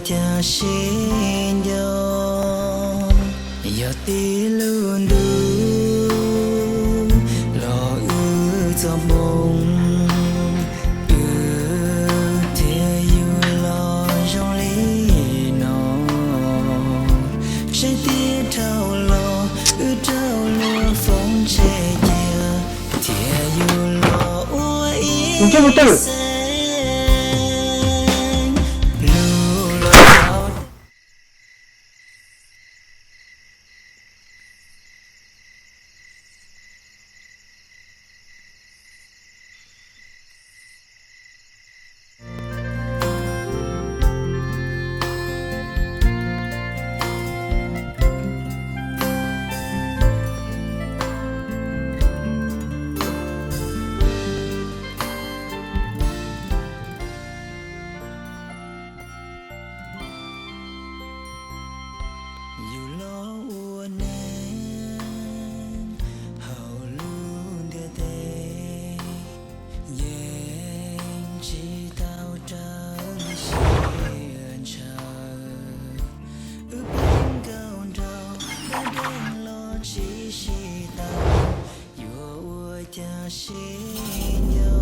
Cas sib nco, yog tib lub ntuj los wb txoj hmoo, wb thiab yus los zoo li no. Seb tiag dhau los wb raug luag foob tseg cia, thiaj yus los ua ib xeem. Lus los txaus. Yus los ua neeg hauv lub ntiaj teb, yeej tsis tau raws li siab ntshaw. Wb pleev nkauj nraug dab deeg los tsis sib tau, yuav ua cas sib nco.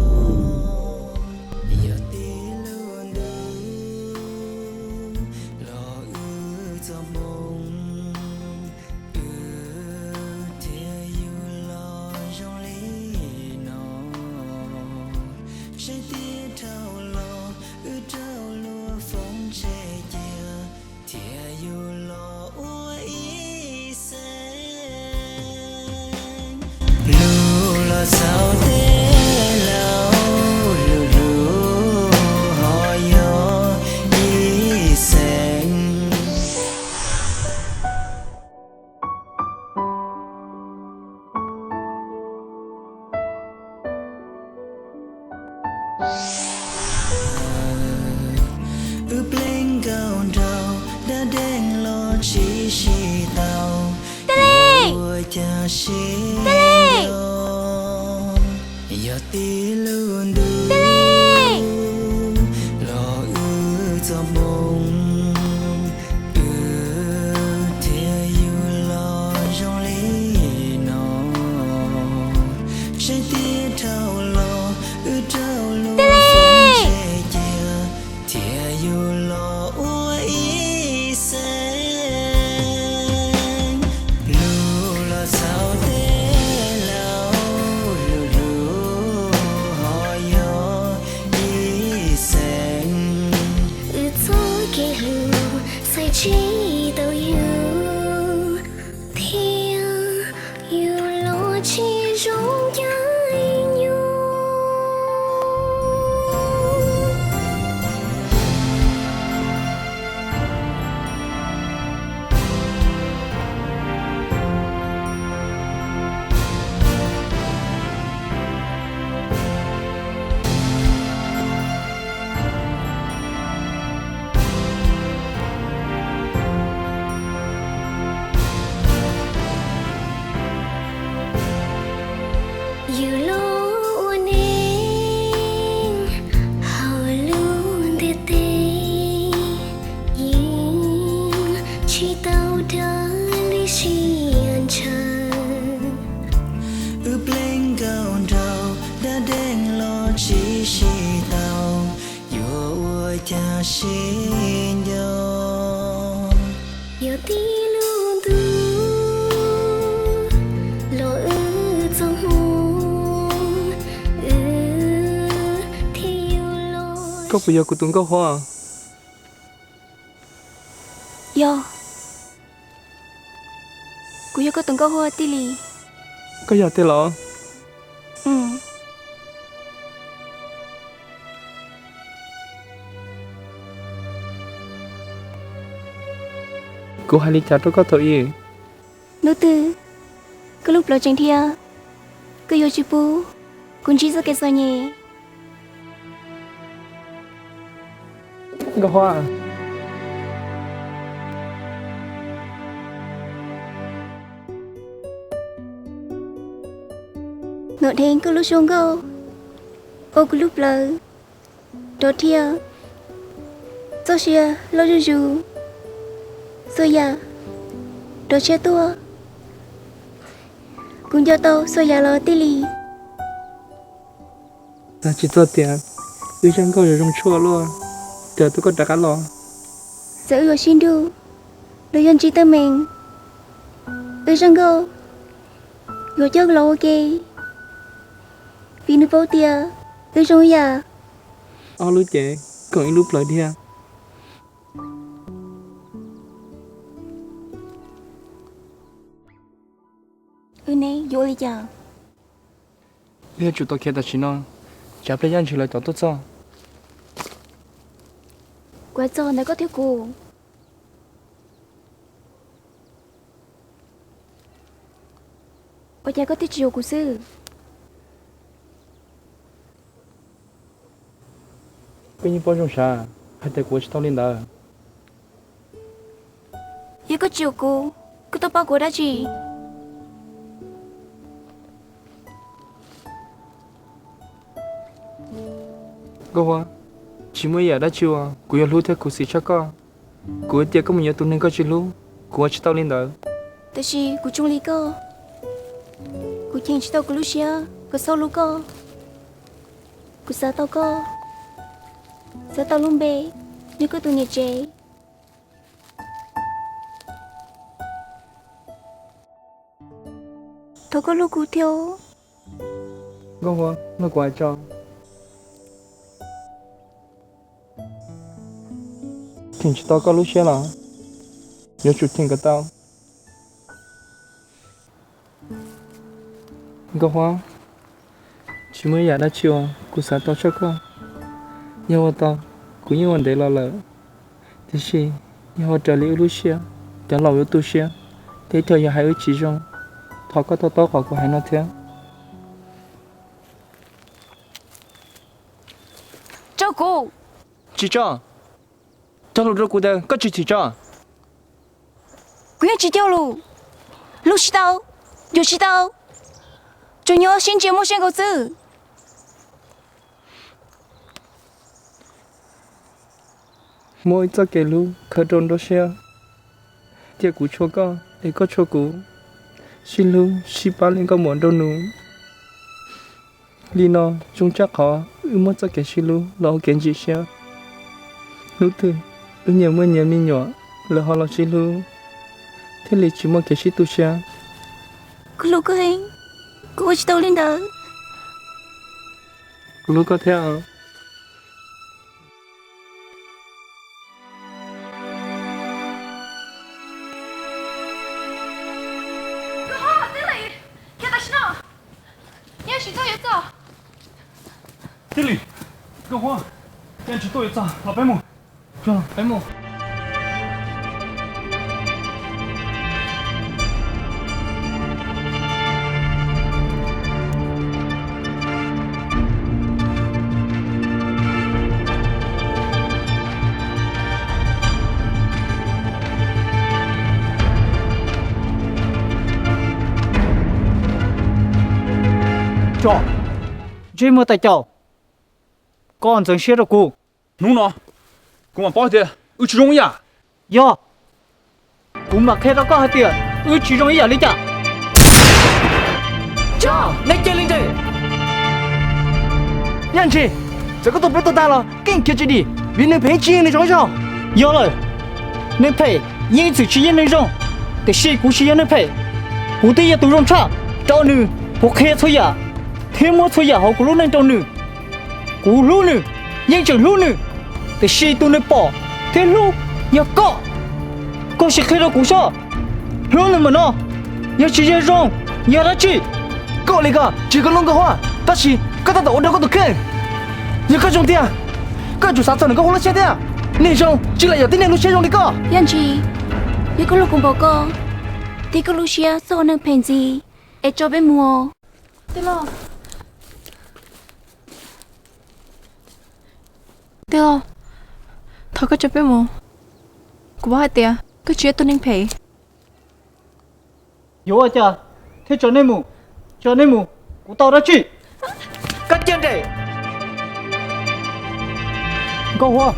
Yog tib lub ntuj los wb txoj hmoo, wb thiab yus los zoo li no. Seb tiag dhau los wb raug luag foob tseg cia, thiaj yus los ua ib xeem. Lus los txhaum tej laus, lus hlub ho yog ib xeem. Wb pleev nkauj nraug dab deeg los tsis sib tau, ua cas sib nco. Yog tib lub ntuj los wb txoj hmoo, wb thiab yus los zoo li no. Seb tiag dhau los wb raug luag foob tseg cia, thiaj yus los ua ib xeem. Lus los txhaum tej laus, lus hlub ho yog ib xeem. Wb txoj kev hlub xaiv tsis tau yus, thiab yus los tsis zoo caij nyoog. Yus los ua neeg hauv lub ntiaj teb, yeej tsis tau raws li siab ntshaw. Wb pleev nkauj nraug dab deeg los tsis sib tau, yuav ua cas sib nco. Yog tib lub ntuj los wb txoj hmoo, wb thiaj yus los. Koj puas yog kuv tus Nkauj Huab? Yog, kuv yog koj tus Nkauj Huab Tij Lis. Koj yog tiag los? Kuv hais li cas rau koj thaum ub? Hnub twg koj lub plawv tseem dhia, koj yuav tsis pub kuv ntsib txoj kev txom nyem. Nkauj Huab, Nom Dheev, koj lub suab nkauj ua kuv lub plawv rov dhia, Txoj sia loj zuj zus, txhua yam rov tshiab tuaj. Kuv nco tau txhua yam los tij Lis. Xav tsis txog tias wb zaj nkauj yuav zoo tshuaj luaj, cas tau koj rov qab los. Txawm wb yuav sib nrug los yog ntsib teeb meem, wb zaj nkauj yuav coj los ua ke, vim nws paub tias wb zoo ib yam. Ob lub cev koom ib lub plawv dhia. Wb neb yuav ua li cas? Wb yuav tsum tau khiav tam sim no, tsam pliag Yaj Ntsis lawv tau tuaj txog. Kuv hais txog ntawm koj thiab kuv. Ua cas koj thiaj tsis yuav kuv xwb? Koj yeej paub zoo sav hais tias kuv ua tsis tau li ntawd. Yog koj tsis yuav kuv, koj tuaj pab kuv dab tsi? Nkauj Huab, tsis muaj ib yam dab tsi uas kuv yuav hlub thiab khuv xim tshaj koj. Kuv hais tias koj mus yuav tus neeg koj tsis hlub, kuv ua tsis tau li ntawd. Tiam sis kuv tsis zoo li koj, kuv cheem tsis tau kuv lub siab kom txhob hlub koj. Kuv xav tau koj, xav tau lub npe nyob koj tus niam tsev. Thov koj hlub kuv thiab. Nkauj Huab, nrog kuv hais tso. Cheem tsis tau koj lub siab los yuav tsum cheem kom tau. Nkauj Huab, tsis muaj ib yam dab tsi uas kuv xav tau tshaj koj. Yog ua tau, kuv yeej ua ntev los lawm. Tiam sis yog ua raws li wb lub siab, cov laus yuav tu siab, thiab ib co yog hais wb tsis zoo. Thov koj to taub qhov kuv hais no thiab. Tso kuv! Tsis tso! Cog lus rau kuv tias koj tsis chim tso. Kuv yeej tsis cog lus. Hlub tsis tau, yuav tsis tau, tsuas nyob sib ntsia muaj siab nkaus xwb. Muab ib txoj kev hlub khaws rau nruab siab, cia kuv tshua koj es koj tshua kuv, sib hlub sib pab li nkauj muam nraug nus. Li no zoo tshaj qhov wb muab txoj kev sib hlub los ua kev ntsim siab. Hnub twg wb nyias muaj nyias me nyuam, lawv ho los sib hlub, thiaj li tsis muaj kev sib tu siab. Kuv hlub koj heev, kuv ua tsis tau li ntawd. Kuv hlub koj thiab. Tij Lis, Nkauj Huab, Yaj Ntsis tuaj yuav txog, los peb mus. Peb mus. Tso, ntsej muag tais caus, koj ntxeev siab rau kuv. Hnub no kuv mam paub tias wb tsis zoo ib yam. Yog, kuv mam qhia rau koj hais tias wb tsis zoo ib yam li cas. Tso, neb cia li nres. Yaj Ntsis, txawm koj tua peb tuag tag los keej khiav tsis dim, vim neeg phem yeej tsis yeej neeg zoo ib zaug. Yog lawm, neeg phem yeej txwm tsis yeej neeg zoo, tiam sis kuv tsis yog neeg phem, kuv twb yog tus zoo tshaj. Rau nws, kuv qhia txhua yam thiab muab txhua yam hauv kuv lub neej rau nws. Kuv hlub nws, yeej tseem hlub nws, tiam sis tus nws pom thiab hlub yog koj. Koj sim qhia rau kuv soj, hlub nws mas no, yog tsis yog zoo, yog dab tsi? Koj ua li ko tsis yog koj hlub Nkauj Huab, tab sis koj tab tom ua rau koj tus kheej. Yog koj zoo tiag, koj yuav tsum xav txog nws Nkauj Huab lub siab thiab. Neeg zoo tsis lam yog tib neeg lub siab zoo li koj. Yaj Ntsis, yog koj hlub kuv npaum ko, thiab koj lub siab txhob ua neeg phem ntxiv, es tso peb mus. Tij laug, tij laug, thov koj tso peb mus. Kuv paub hais tias koj tsis yog tus neeg phem. Yuav ua cas thiaj tso nej mus? Tso nej mus, kuv tau dab tsi? Koj cia nres! Nkauj Huab,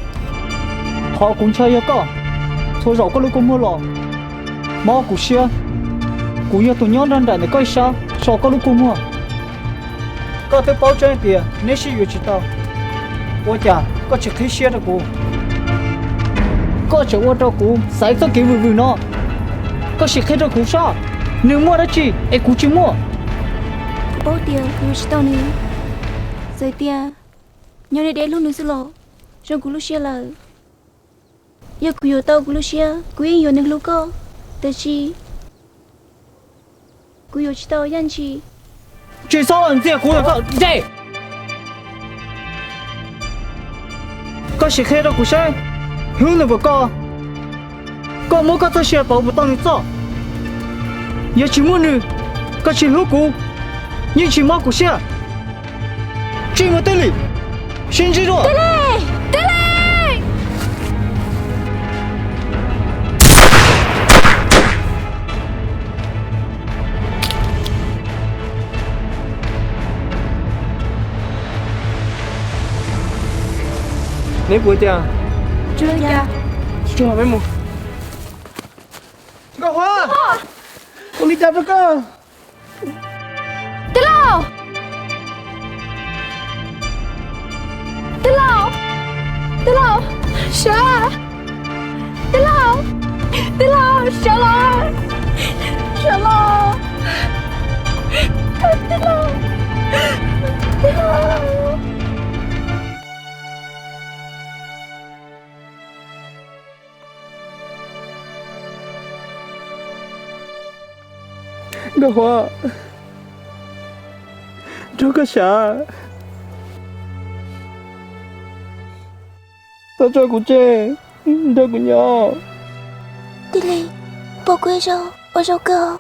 Qhov kuv ntshaw yog koj, txhua zaum koj lub kua muag los mob kuv siab. Kuv yog tus nyob nrog nraim ntawm koj ib sab so koj lub kua muag. Koj twb paub tseeb tias neb sib yuav tsis tau, ua cas koj tsis qhib siab rau kuv? Koj tseem ua rau kuv xaiv txoj kev vwm vwm no. Koj sim qhia rau kuv saib, nws muaj dab tsi es kuv tsis muaj? Kuv paub tias kuv yuav tsis tau nws, txawm tias nyob deb deb hlub nws xwb los zoo kuv lub siab lawm. Yog kuv yuav tau kuv lub siab, kuv yeej yuav nws hlub koj, tiam sis kuv yuav tsis tau Yaj Ntsis. Tsis txhob ntxias kuv los koj ntsej. Koj sim qhia rau kuv saib, hlub nws npaum ko, koj muab koj txoj sia pauv puas tau nws txoj? Yog tsis muaj nws, koj tsis hlub kuv, yeej tsis mob kuv siab. Tsis muaj tej li, sib ntsib dua. Neb puas cas? Tsis tso peb mus. Nkauj Huab, ua li cas rau koj? Tij laug! Tij laug! Tij laug! Sawv! Tij laug! Tij laug! Sawv los! Sawv los! Tij laug! Tij laug! Nkauj Huab, rau koj sav, txhob tso kuv tseg, nrog kuv nyob. Tij Lis, pom kuv ib zaug ua zaum kawg.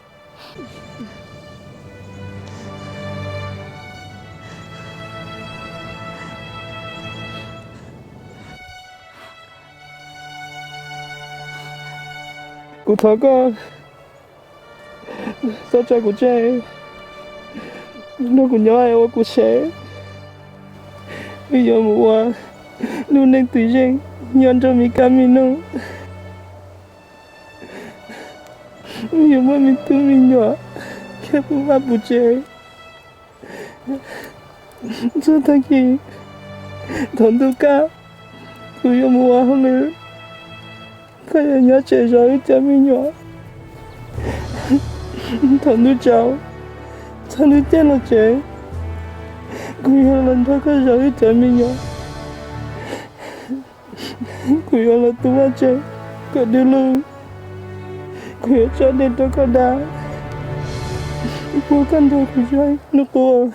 Kuv thov koj, txhob tso kuv tseg, nrog kuv nyob es ua kuv sev. Wb yuav mus ua lub neej twm zeej nyob nrog me kab me noog. Wb yuav muaj me tub me nyuam kiag puv vaj puv tsev. Txog tag kis thaum ntuj kaj, kuv yuav mus ua hauj lwm, koj yuav nyob tsev zov wb cov me nyuam. Thaum ntuj tsaus, txog lub caij los tsev, kuv yuav los nrog koj zov wb cov me nyuam. Kuv yuav los tu vaj tsev kom dub lug, kuv yuav tso dej rau koj da, puab koj nrog kuv zov hnub qub.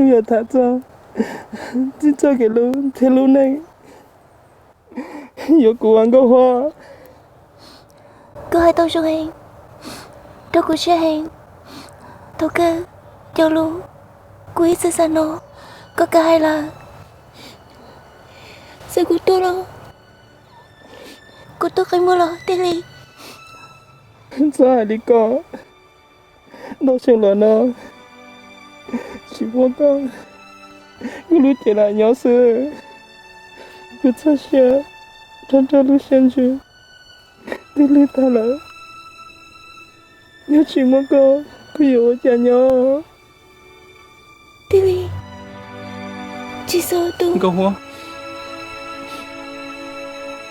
Yog tham txog txij txoj kev hlub thiab lub neej, yuav kuv ua Nkauj Huab. Koj hais tau zoo heev, rau kuv siab heev. Thaum kawg cov lus kuv ib txwm xav hnov koj kawg hais lawm. Txawm kuv tuag los kuv tuag qhov muag los Tij Lis. Txhob hais li ko, ntau xyoo los no tsis muaj koj, kuv lub cev lam nyob xwb. Kuv txoj sia rog rog lub siab ntsws twb lwj tag lawm. Yog tsis muaj koj, kuv yuav ua cas nyob? Tij Lis, tsis txhob tu. Nkauj Huab,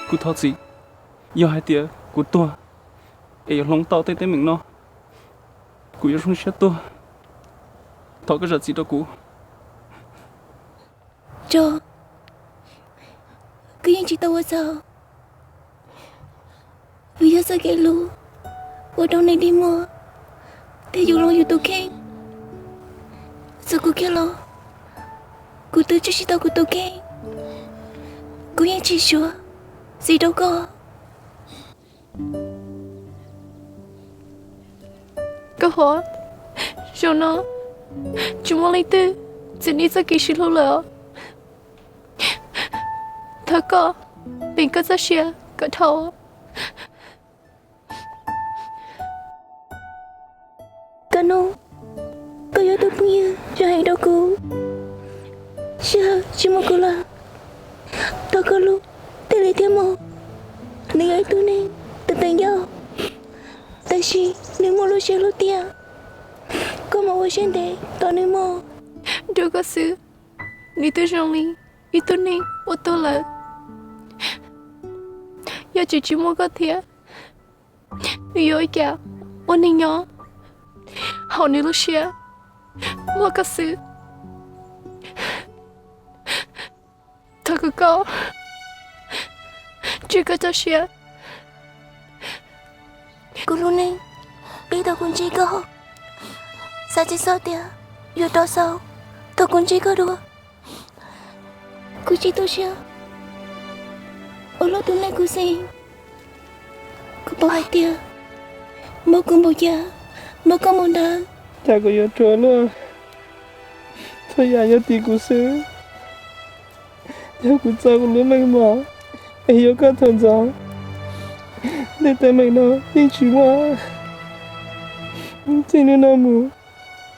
kuv thov txim. Yog hais tias kuv tuag es yuav hloov tau tej teeb meem no, kuv yuav zoo siab tuag. Thov koj zam txim rau kuv. Tso, koj yeej tsis tau ua txhaum. Vim yog txoj kev hlub ua rau neeg dig muag thiab yus hloov yus tus kheej. Txawm kuv kiag los kuv twb tsis tau kuv tus kheej, kuv yeej tsis suav txim rau koj. Nkauj Huab, zaum no tsis muaj leej twg txwv neb txoj kev sib hlub lawm os. Thov koj peem koj txoj sia kom dhau. Koj hnub, koj yog tus phooj ywg zoo heev rau kuv. Sij hawm tsis muaj kuv lawm, thov Nws yog ib tug neeg tawv tawv ncauj, tab sis nws muaj lub siab hlub tiag. Koj mus ua siab ntev tos nws mog. Rau koj xwb, nws twb zoo li ib tug neeg ua tuag lawm. Yog tsis tsis muaj koj thiab, nws yuav ua cas ua neeg nyob hauv nws lub siab? Muaj koj xwb. Thov kom koj tswj koj txoj sia. Kuv lub neej pib thaum kuv ntsib koj. Xav tsis txog tias yuav rov xaus thaum kuv ntsib koj dua. Kuv tsis tu siab ua luaj tus neeg kuv xeeb. Kuv paub hais tias muab kuv npaum cas, muab koj npaum ntawd, cas kuv yuav ruam luaj. Txhua yam yuav tim kuv xwb. Yog kuv txo kuv lub meej mom es yuav koj thaum ntxov, tej teeb meem no yeej tsis muaj. Txij hnub no mus,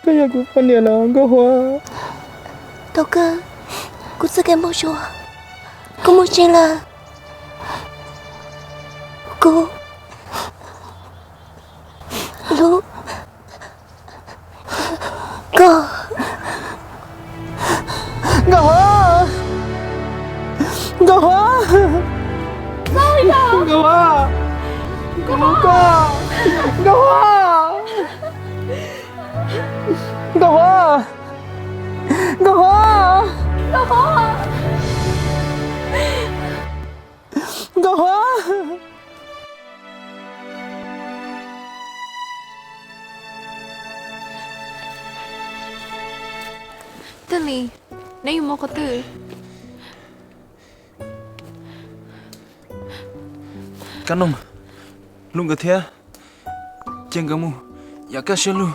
koj yog kuv poj niam los Nkauj Huab. Thaum kawg kuv txoj kev npau suav kuj muaj tseeb lawm. Kuv hlub koj. Nkauj Huab! Nkauj Huab! Nkauj Huab! Kuv hlub koj! Nkauj Huab! Nkauj Huab! Nkauj Huab! Nkauj Huab! Tij Lis, neb yuav mus qhov twg? Kab Noog, hlub nkawd thiab, cia nkawd mus yav kaj siab lug.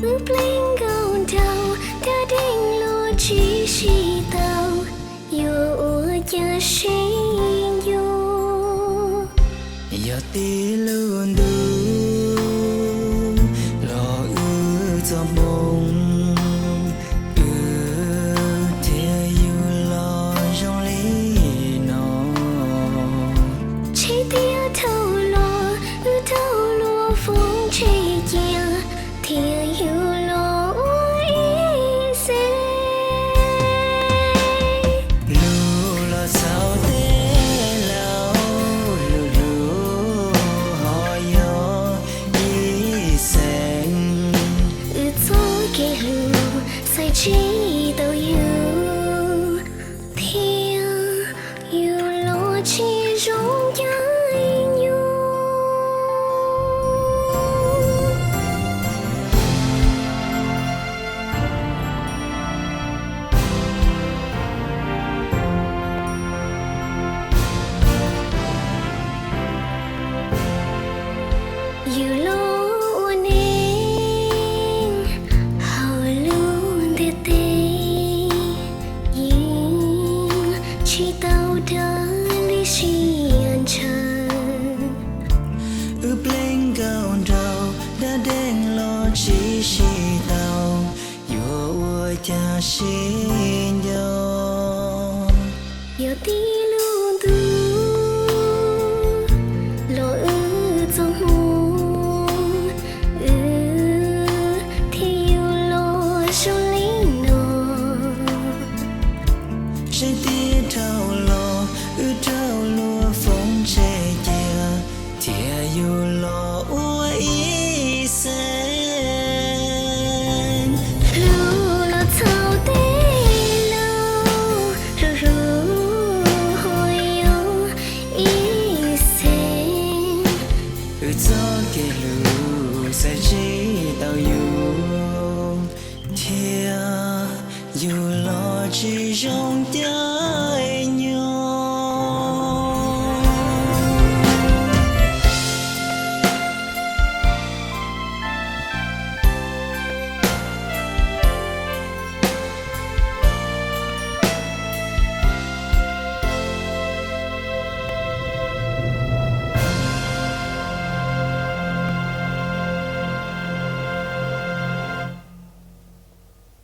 Wb pleev nkauj nraug, dab deeg los tsis sib tau, yuav ua cas sib nco. Yog tib lub ntuj los wb txoj hmoo, wb thiab yus los zoo li no. Tseg tias dhau los wb rau luag foom tseg cia, thiaj yus los ua ib xeem. Lug los txhaum tej laus, lug lug ho yog ib xeem. Wb txoj kev hlub txhais tsis tau yus, thiab yus los tsis zoo caij nyoog. Yus los ua neeg hauv lub ntiaj teb, yeej tsis tau dag li siab ntshaw. Wb pleev nkauj nraug, dab deeg los tsis sib tau, yuav ua cas sib nco. Yog tib lub ntuj los wb txoj hmoo, wb thiaj yus los zoo li no. Seb tias dhau los wb rau luag foom tseg cia, thiaj yus los ua ib xeem. Hlub los txhaum tej laus, hlub hlub ho yog ib xeem. Wb txoj kev hlub txhais tsis tau yus, thiab yus los tsis zoo caij